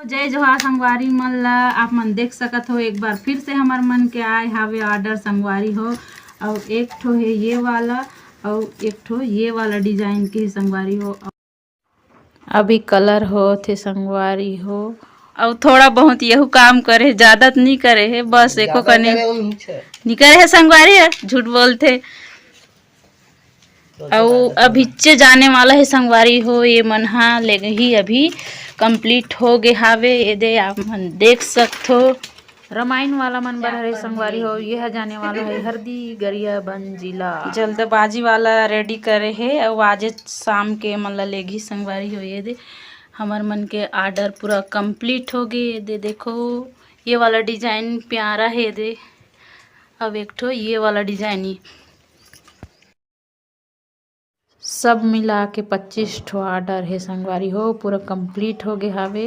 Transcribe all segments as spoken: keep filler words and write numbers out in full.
जय जोहार संगवारी मन ला, आप मन देख सकत हो, एक बार फिर से हमर मन के आए हावे order संगवारी हो। अउ एक ठो हे ये वाला, अउ एक ठो ये वाला design के हे संगवारी हो। अभी colour होत हे संगवारी हो, अउ थोड़ा बहुत यहू काम करे हे, ज्यादा त नी करे हे, बस एको कने नी करे हे संगवारी हो, झूठ बोलथे। अउ अभिच्चे जाने वाला हे संगवारी हो, ये मन हा लेगही अभी complete हो गे हावे। ये दे आप मन देख सकथो, रमायन वाला मन बर हरे संगवारी हो, ये ह जाने वाला हे हरदीगरियाबंद जिला। जल्दबाजी वाला ready करे हे, अउ आजे शाम के मन ला लेगही संगवारी हो। ये दे हमर मन के order पूरा complete हो गे। ये दे देखो, ये वाला design प्यारा हे, ये दे। अब एक ठो ये वाला design ही। सब मिला के पच्चीस ठो order हे संगवारी हो, पूरा complete हो गे हावे।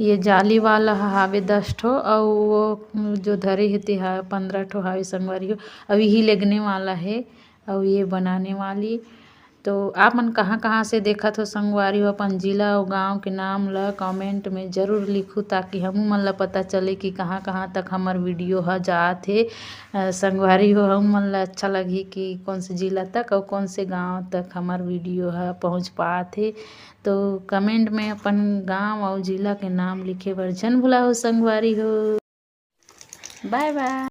ये जाली वाला ह हावे दस ठो, अउ वो जो धरे हे ते हा पंद्रह ठो हावे संगवारी हो। अउ इही लेगने वाला हे, अउ ये बनाने वाली। तो आप मन कहाँ-कहाँ से देखत हो संगवारी हो, अपन जिला अउ गांव के नाम ल comment में जरूर लिखू, ताकि हमू मन ल पता चले कि कहाँ-कहाँ तक हमर video ह जात हे। अ, संगवारी हो, हमू मन ल अच्छा लगही कि कौन से जिला तक अउ कौन से गांव तक हमर video ह पहुंच पात हे। तो comment में अपन गांव अउ जिला के नाम लिखे बर झन भुलाओ संगवारी हो। Bye bye।